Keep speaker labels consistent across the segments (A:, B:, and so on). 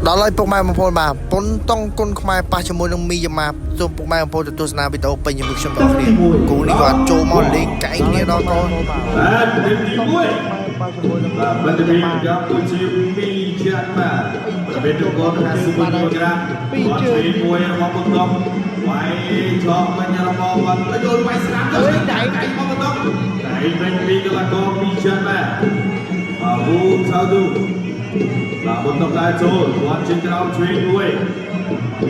A: ដល់ហើយពុកម៉ែបងប្អូនបាទប៉ុនតង់គុនខ្មែរប៉ះជាមួយនឹងមីយ៉ាម៉ាសូមពុកម៉ែបងប្អូនទៅទស្សនាវីដេអូពេញជាមួយខ្ញុំទាំងអស់គ្នាគូនេះគាត់ចូលមកលេងកែងគ្នាដល់កូន
B: បាទទី1បាទបន្ទាប់ពីកម្ពុជាមីចាក់បាទប្រភេទកូន51គីឡូក្រាមពីរជើងមួយរបស់បុតុកវាយឆក់វិញរបស់បាត់យល់វាយស្នាមទៅដៃដៃរបស់បុតុកដៃវិញពីកីឡាករមីចាក់បាទបាទវូសៅឌូបាទបុតុកដែរចូលគាត់ជិះក្រោមឆ្វេងមួយ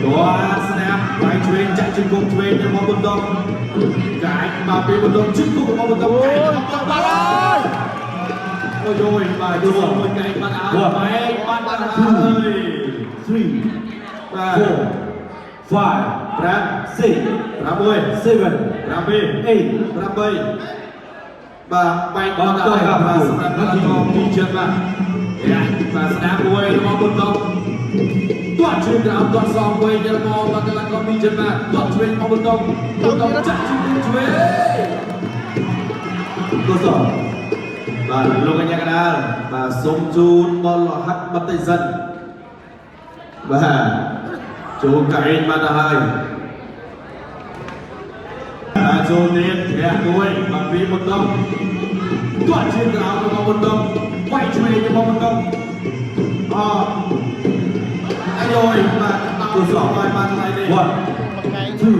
B: គាត់ស្នាមវាយឆ្វេងចាក់ជើងគុំឆ្វេងរបស់បុតុកកាយបាទពីបុតុកជិះគុំរបស់បុតុកកាយរបស់បុតុកបាទហើយ អូយយបាទចូលមួយកែងបាត់ហើយបែកបាត់បាត់ហើយ
C: three,
B: បាទ
C: four, five,
B: 5
C: six,
B: 6
C: seven,
B: 7
C: eight.
B: 8បាទបែកបាត់ហើយបាទសម្រាប់កីឡាករពីចិនបាទយ៉ាបាទស្ដាប់មួយរបស់បុតុកទាត់ជើងក្រោមទាត់សងវិញរបស់បាទកីឡាករពីចិនបាទទាត់ឆ្វេងរបស់បុតុកបុតុកចាក់ជើងឆ្វេង
C: កុសល
B: បាទលោកអញ្ញាកដាលបាទសូមជូនបលហັດបតិសិនបាទចូលកែងបាត់ទៅហើយបាទចូលទៀតធាក់មួយបាទពីបន្តទាត់ជើងក្រោមរបស់បន្តវាយឆ្វេងរបស់បន្តអអាយយបាទតោសងហើយបាទថ្ងៃនេះ
C: one, two,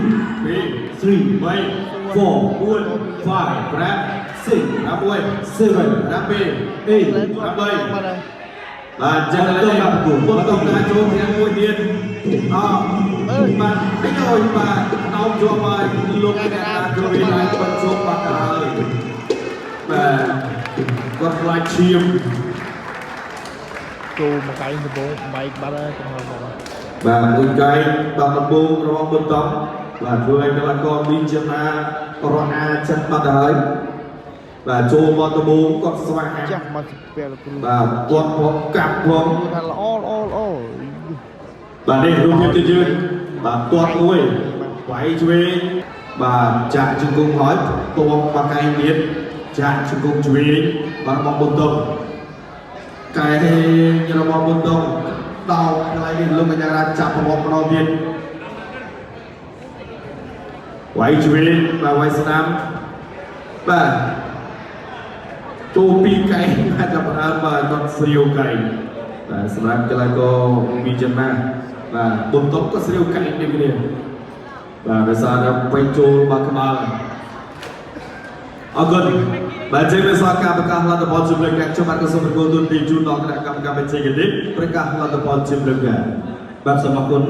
B: 2
C: three,
B: 3
C: four,
B: 4
C: five,
B: 5
C: six,
B: 6
C: seven,
B: 7
C: eight.
B: 8បាទចឹងឥឡូវនេះពុតតណាចូលទាំងមួយទៀតអបាទអីយបាទដោមជាប់ហើយលោកអ្នកតាជួយឡើងបញ្ជុំបាត់ទៅហើយបាទគាត់ខ្លាចឈាម
D: ចូលមកកែងដំបងបែកបាត់ហើយកំហល់មក
B: បាទមួយកែងបាទដំបូងរបស់បុតបាទធ្វើឲ្យកីឡាករមីជាណារអាចិត្តបាត់ទៅហើយបាទចូលមកដំបូងគាត់ស្វាហា
D: ចាស់មកស្ពាលគ្រូ
B: បាទគាត់ផងកាប់ផង
D: ថាល្អល្អល្អ
B: បាទនេះរូបភាពទៅជើងបាទទាត់មួយវាយឆ្វេងបាទចាក់ជង្គង់ហើយតបបាក់កែងទៀតចាក់ជង្គង់ឆ្វេងបាទរបស់បុតុកកែងរបស់បុតុកដោកន្លែងនេះលោកកញ្ញារាចាប់ប្រមម្ដងទៀតវាយឆ្វេងបាទវាយស្ដាំបាទចូលពីរកែងបាទចាប់ផ្ដើមបាទគាត់ស្រាវកែងបាទសម្រាប់កីឡាករមីចិនណាបាទបុតុកក៏ស្រាវកែងដូចគ្នាបាទដោយសារតែវិញចូលបាក់ក្បាលអរគុណបាទជាភាសាការប្រកាសលទ្ធផលជំនឿការខ្ញុំបាទក៏សូមប្រគល់ទូនទីជូនដល់គណៈកម្មការបច្ចេកទេសប្រកាសលទ្ធផលជំនឿការ
C: បាទសូមអរគុណ